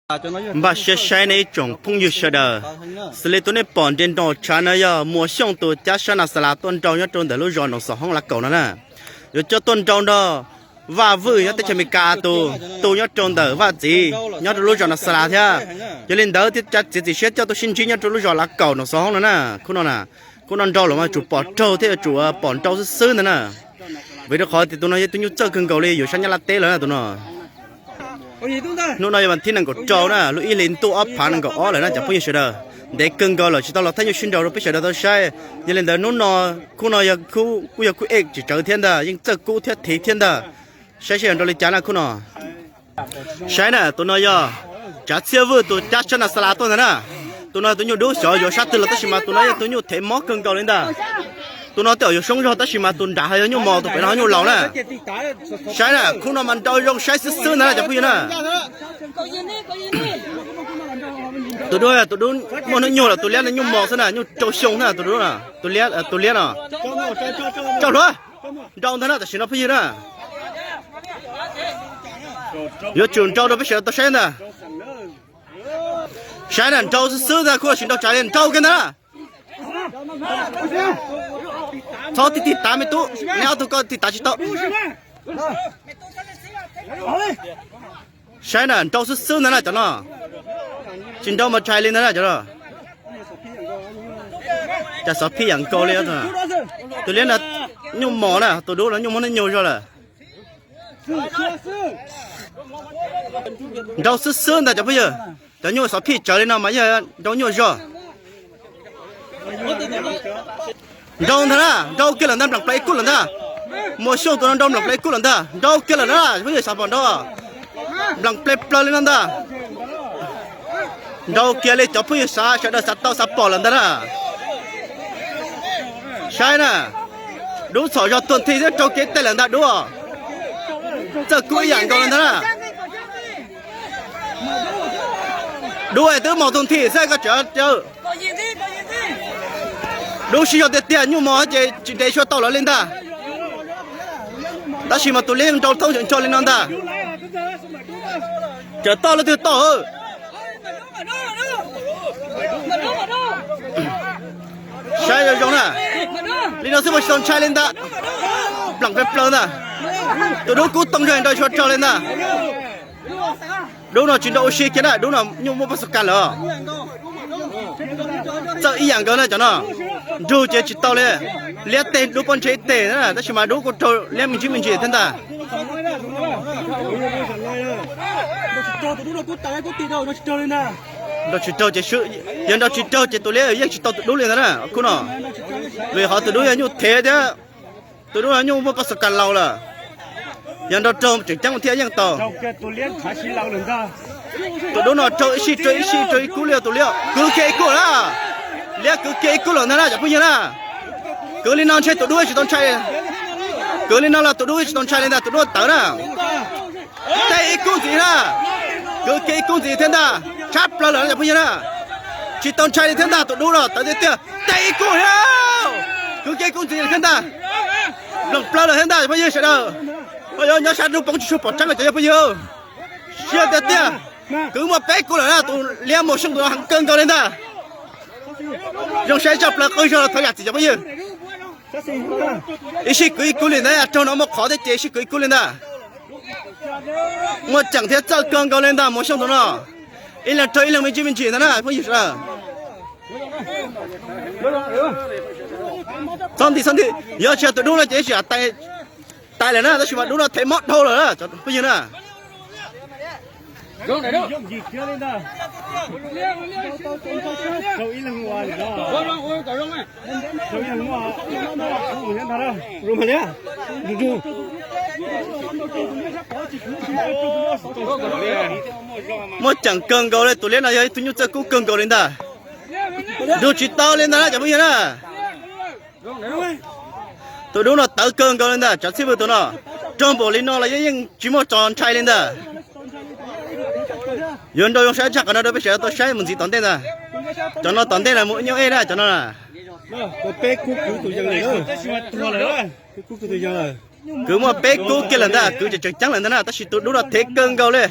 Npaj siab saib nej ib tsoom phooj ywg sawv daws, xws li tus nej pom nres nrau tshav no yog Muas Xyooj tus cab sab nas xas las tuaj nrau nyob rau ntawm lub zos Noom Xos Hoob Lav Kaum no na. Yuav coj tuaj nrau nrog Vaj Vwj nyob teb chaws Amelikas tus tu nyob rau ntawm Vaj Txiv nyob rau lub zos Nas Xas Las thiab. Yog li ntawd thiaj txiav txim siab coj tuaj sib ntsib nyob rau lub zos Lav Kaum Noom Xos Hoob no na. Khub no na, khub no nrau los mas yuav tsum pom raug thiab yuav tsum pom nrau xwb xwb ntag na. Vim rau qhov tias tus no yog tus nyuj txawj kawg nkaus li yuav sab Nyab Laj teb lawm na tus no. Hnub no yog vas thib nees nkaum rau na, lub ib hlis ntuj ob phav nees nkaum ob lawm na cov phooj ywg sawv daws. Ntev kawg nkaus lawm tsis tau los thaij nyuj sib nraus rau peb sawv daws tau saib. Yog li ntawd hnub no, khub no yog kuj yog khub ej tsis tsawv thiab ntag, yeej txawj kub thiab thev thiab ntag. Saib seb yuav nrau li cas na khub no. Saib na, tus no yog Tsav Txhiaj Vwj tus cab sab Nas Xas Las tuaj ntag na. Tus no tus nyuj dub xyov yuav sab twg los tab sis mas tus no yog tus nyuj thev mob kawg nkaus li ntag. Tus no tej zaum yuav soob zog tab sis mas tus nram ho yog nyuj mos, tus pem no ho nyuj laus na. Saib na, khub no mas nrau zoo saib xwb xwb ntag na cov phooj ywg na. Tus dub, tus dub muaj hnub nyoog los tus liab no nyuj mos xwb na, nyuj rau xyoo na tus dub, tus liab no. Rau hluav, nrau ntag na tam sim no phooj ywg na. Yuav tsum nrau rau peb sawv daws tau saib ntag. Saib na, nrau xwb xwb ntag, khub no tsis nrau tsam li, nrau kiag ntag na. Txhob tig tig tav me tub, neb ob tug koj tig tav tsis tau. Saib na, nrau xwb xwb ntag na cov no. Tsis nrau mas tshais li ntag na cov no. Cas xov phij yam nkaus li. Tus liab no nyuj mos na, tus dub no nyuj muaj hnub nyoog zog lawm. Nrau xwb xwb ntag cov phooj ywg. Cov nyuj xov phij tsawv li no mas yog nrau nyuaj zog. Nrau ntag na, nrau kiag lawm ntag, nplam plaws ib kub lawm ntag. Muas Xyooj tus no nrau nplam plaws ib kub lawm ntag, nrau kiag lawm na, phooj ywg xav pom nrau. Nplam plaws plaws li no ntag. Nrau kiag li cov phooj ywg xav, sawv daws xav tau xav pom lawm ntag na. Saib na, dub txhom zog tuag nthi thiab raug kev tej lawm ntag dub. Txawj kub ib yam nkaus li ntag na. Dub es twb mos tuag nthi xwb koj tseem. Dub siv zog tiag tiag, nyuj mos ces tsis ntev xyuas tau lawv li ntag. Tab sis mas tus liab yeej nrau thoob ncho li no ntag. Cawm toj leej twg toj. Saib zoo zoo na. Li no xwb mas tsis tau ntshai li ntag. Nplam plaws plaws ntag. Tus dub kub tooj zog nrau tsis tau raug li ntag. Dub no tsis nrau ua si kiag na, dub no nyuj muaj paj xo kas lawm. Txawj ib yam nkaus na cov no. Nrug ces tsis tau li. Liab teg dub pob ntseg ib teg na, tab sis mas dub kuj raug liab me ntsis me ntsis thiab ntag. Nrau tsis raug ces, yog nrau tsis raug ces tus liab yeej tsis tau tus dub li ntag na khub no. Vim qhov tus dub yog nyuj thev thiab, tus dub no nyuj muaj paj xo kas laus lawm. Yog nrau raug tseem ceeb thiaj yeej tau. Tus dub no raug ib sij raug ib sij raug ib kub li tus liab, kwv kiag ib kub lawm. Liab kwv kiag ib kub lawm ntag na cov phooj ywg na. Kwv li no ntshe tus dub tsis tau ntshai. Kwv li no los tus dub tsis tau ntshai li ntag, tus dub tawv na. Teg ib kub ntxiv na. Kwv kiag ib kub ntxiv thiab ntag, tshab plaws lawm cov phooj ywg na. Tsis tau ntshai li thiab ntag, tus dub no tawv tiag tiag, teg ib kub thiab. Kwv kiag ib kub ntxiv thiab ntag. Nploom plaws lawm thiab ntag cov phooj ywg sawv daws. Nyob sab nroog poob tsis tshua pom tseeb cov phooj ywg. Siab tiag tiag. Kwv muaj peb kub lawm na, tus liab Muas Xyooj tus no heev kawg nkaus li ntag. Zoo saib tshaj plaws qw zog los thov zam txim cov phooj ywg. Ib sij kwv ib kub li ntag, raug no muaj qhov thiab ces ib sij kwv ib kub li ntag. Muaj ceem thiab txawj kawg nkaus li ntag Muas Xyooj tus no. Ib leeg raug ib leeg me ntsis me ntsis ntag na phooj ywg sawv daws. Txhob nti txhob nti, yog tsis yog tus dub no ces ib tsam tais lawm na, tab sis mas dub no thev mob dhau lawm na cov phooj ywg na. Muaj ceem kawg nkaus li, tus liab no yog ib tug nyuj txawj kub kawg nkaus li ntag. Nrug tsis tau li ntag na cov phooj ywg na. Tus dub no tawv kawg nkaus li ntag, Tsav Txhij Vwj tus no. Raug npaum li no los yeej tsis muaj tso ntshai li ntag. Yuav nrau zoo saib tshaj qhov no rau peb sawv daws tau saib mus ntxiv tom ntej ntag. Cov no tom ntej na mus nyuj ej na cov no na. Kwv muaj peb kub kiag lawm ntag, kwv tseem tseem ceeb lawm ntag na, tab sis tus dub no thev kawg nkaus li.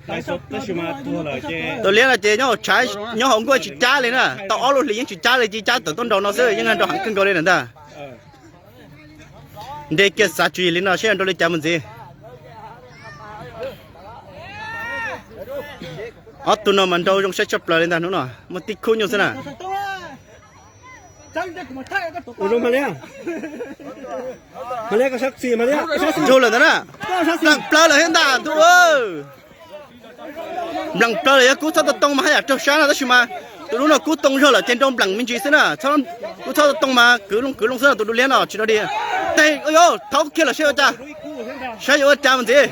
Tus liab no ces nyob hauv tshav, nyob hauv nkuaj tsis cab li na, tau ob lub hlis yeej tsis cab li, cia li cab tawm tuaj nraum no xwb yeej nrau heev kawg nkaus li lawm ntag. Nres kiag xav tswv yim li no seb yuav nrau li cas mus ntxiv. Ob tug no mas nrau zoo saib tshaj plaws li ntag, hnub no muaj tib khub nyuj xwb na. Ntsuag lawm ntag na. Nplas plaws lawm thiab ntag ntuj. Nplas plaws lawm, yog kub txhob tau too mas haj yam raug sab no tab sis mas tus dub no kub too zog lawm ces nrau nplas me ntsis xwb na. Kub txhob tau too mas kwv loo kwv loo xwb na, tus dub liab no tsis dog dig. Teg, thauv kiag lawm saib ua cas, saib yuav ua cas mus ntxiv.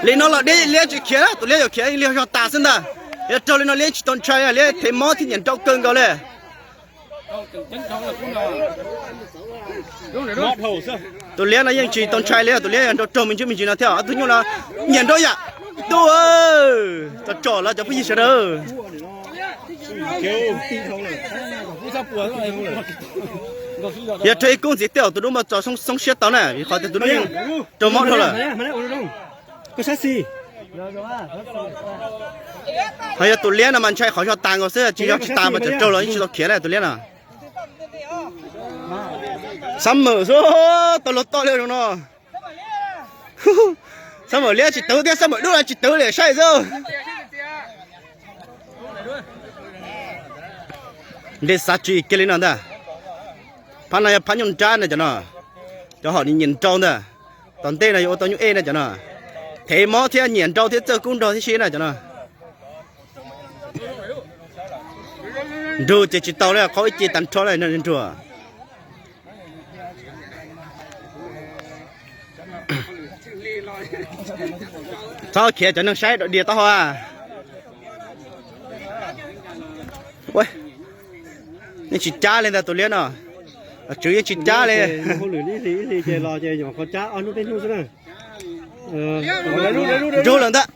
Li no los liab tsis khiav na, tus liab yuav khiav li zog tas xwb ntag. Yog raug li no liab tsis tau ntshai, liab thev mob thiab nyiam nrau kawg nkaus li. Tus liab no yeej tsis tau ntshai li, tus liab yog nrau raug me ntsis me ntsis no thiab, ob tug nyuj no nyiam nrau yam. Ntuj, tso tsom lawm cov phooj ywg sawv daws. Yog raug ib kub ntxiv tej zaum tus dub mas txaus xoob siab tau na, vim qhov tias tus dub yeej raug mob dhau lawm. Ho yog tus liab no mas ntshai qhov zog tas nkaus xwb, tsis yog tsis tas mas tseem raug los yeej tsis tau khiav na tus liab no. Xab mawm xwb, tau luag toj li zoo no. Xab mawm liab tsis tawv thiab xab mawm dub los tsis tawv li saib xwb. Nres xav tswv yim kiag li no ntag. Phab no yog phab nyuj nrab na cov no, cov hom nyiam nrau ntag. Tom ntej no yuav ua tau nyuj ej na cov no. Thev mob thiab nyiam nrau thiab txawj kub nrog thiab si na cov no. Nrug ces tsis tau li, qaug ib ce tag nrho li nrug. Txhob khiav cov neeg saib dog dig taub hau. Yeej tsis cab li ntag tus liab no, tswv yeej tsis cab li. Nrug lawm ntag,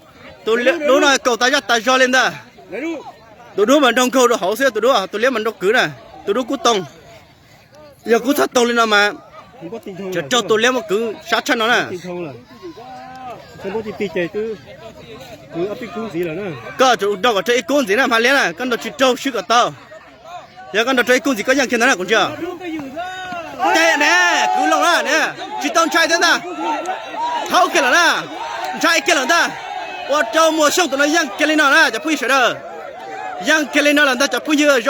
tus dub no kaum tas zaj tas zog li ntag. Tus dub mas nrog nkaug rau hauv xwb, tus dub, tus liab mas nrau kwv na, tus dub kub too. Yog kub txhob too li no mas tseem raug tus liab muab kwv sab tshaj no na. Koj tsum nrau kom raug ib kub ntxiv na mas liab na, koj nrau tsis raug swb kom tau. Yog koj nrau raug ib kub ntxiv koj yeej kiag ntawd na kuv ntsia. Ces ne, kwv loo na, tsis tau ntshai thiab ntag. Thaub kiag lawm na, ntshai kiag lawm ntag. Ua rau Muas Xyooj tus no yeej kiag li no na cov phooj ywg sawv daws. Yeej kiag li no lawm ntag cov phooj ywg zoo.